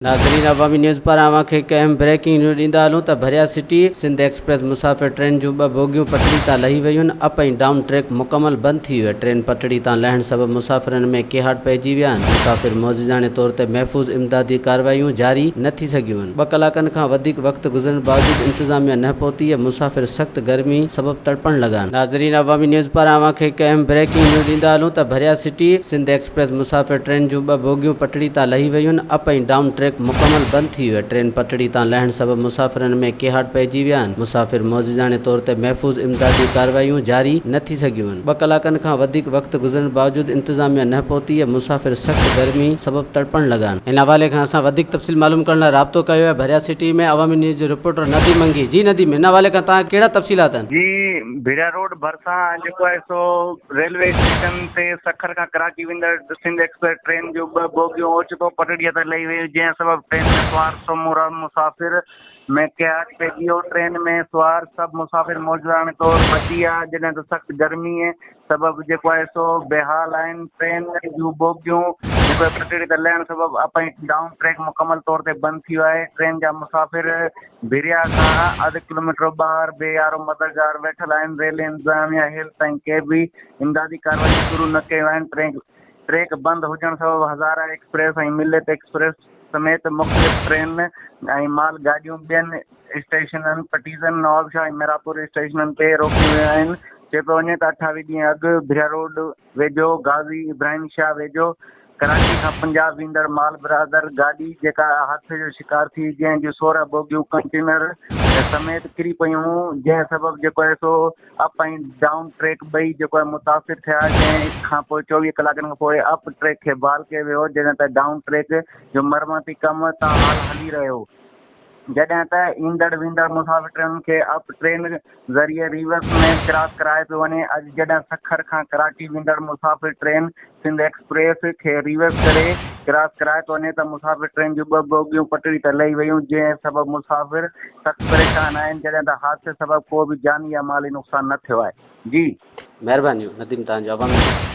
ناظرين عوامي نيوز پاران اوهان کي هڪ اهم بريڪنگ نيوز ڏيندا هلون ته ڀريا سٽي سنڌ ايڪسپريس مسافر ٽرين جون ٻه بوگيون پٽڙي تان لهي ويون اپ ۽ ڊائون ٽريڪ مڪمل بند ٿي ويو ٽرين پٽڙي تان لهڻ سبب مسافرن ۾ ڪيهاٽ پئجي ويا آهن مسافر معجزاڻي طور تي محفوظ امدادي ڪارروائيون جاري نه ٿي سگهيون آهن ٻه ڪلاڪن کان وڌيڪ وقت گذرڻ باوجود انتظاميا نه پهتي ۽ مسافر سخت گرمي سبب تڙپڻ لڳا آهن. ناظرين عوامي نيوز پاران اوهان کي هڪ اهم بريڪنگ نيوز ڏيندا هلون ته ڀريا سٽي سنڌ ايڪسپريس مسافر ٽرين جون ٻه بوگيون پٽڙي تان لهي ويون، اپ ۽ ڊائون ٽريڪ مڪمل بند ٿي ويو، ٽرين پٽڙي تان لهڻ سبب مسافرن ۾ ڪيهاٽ پئجي ويا آهن، مسافر معجزاڻي طور تي محفوظ امدادي ڪارروائيون جاري نه ٿي سگهيون آهن، ٻه ڪلاڪن کان وڌيڪ وقت گذرڻ باوجود انتظاميا نه پهتي ۽ مسافر سخت گرمي سبب تڙپڻ لڳا آهن. ان حوالي کان اسان وڌيڪ تفصيل معلوم ڪرڻ لاء رابطو ڪيو آهي ڀريا سٽي ۾ عوامي نيوز جو رپورٽر نديم منگي جي نديم ان حوالي کان توهان کي ڪهڙا تفصيلات آهن؟ جي ڀريا روڊ ڀرسان جيڪو آهي سو ريلوي اسٽيشن تي سکر کان ڪراچي ويندڙ سنڌ ايڪسپريس ٽرين جون ٻه بوگيون اوچتو پٽڙيء تان لهي ويون جنهن سبب ٽرين ۾ سوار سمورا مسافر ۾ ڪيهاٽ پئجي ويو ٽرين ۾ سوار سڀ مسافر معجزاڻي طور بچي ويا جڏهن ته سخت گرميء سبب جيڪو آهي سو بيحال آهن ٽرين جون بوگيون جيڪو آهي پٽڙي تان لهڻ سبب اپ ۽ ڊائون ٽريڪ مڪمل طور تي بند ٿي ويو آهي ٽرين جا مسافر ڀريا کان اڌ ڪلوميٽر ٻاهر بي يارو مددگار ويٺل آهن ريل انتظاميا هيل تائين ڪي به امدادي ڪارروائيون شروع نه ڪيون آهن ٽريڪ بند هجڻ سبب هزاره ايڪسپريس ۽ ملت ايڪسپريس سميت مختلف ٽرين ۽ مال گاڏيون ٻين اسٽيشنن پٽيزن، نوابشاهه ۽ ميرانپور اسٽيشنن تي روڪيون ويون آهن. چيو پيو وڃي ته 28 ڏينهن اڳ ڀريا روڊ ويجهو غازي ابراهيم شاهه ويجهو ڪراچي کان پنجاب ويندڙ مال برادر گاڏي جيڪا حادثي جو شڪار ٿي جنهن جون 16 بوگيون ڪنٽينر سميت ڪري پيون جنهن سبب جيڪو آهي سو اپ ۽ ڊائون ٽريڪ ٻئي جيڪو آهي متاثر ٿيا جنهن کان پوء 24 ڪلاڪن کان پوء اپ ٽريڪ کي بحال ڪيو ويو جڏهن ته ڊائون ٽريڪ جو مرمتي ڪم تاحال هلي رهيو جڏهن ته ايندڙ ويندڙ مسافر ٽرينن کي اپ ٽرين ذريعي ريورس ۾ ڪراس ڪرايو پيو وڃي اڄ جڏهن سکر کان ڪراچي ويندڙ مسافر ٽرين سنڌ ايڪسپريس کي ريورس ڪري ڪراس ڪرايو پيو وڃي ته مسافر ٽرين جون ٻه بوگيون پٽڙي تان لهي ويون جنهن سبب مسافر سخت پريشان آهن جڏهن ته حادثي سبب ڪو به جاني يا مالي نقصان نه ٿيو آهي جي. مهربانيون نديم توهان جو عوامي.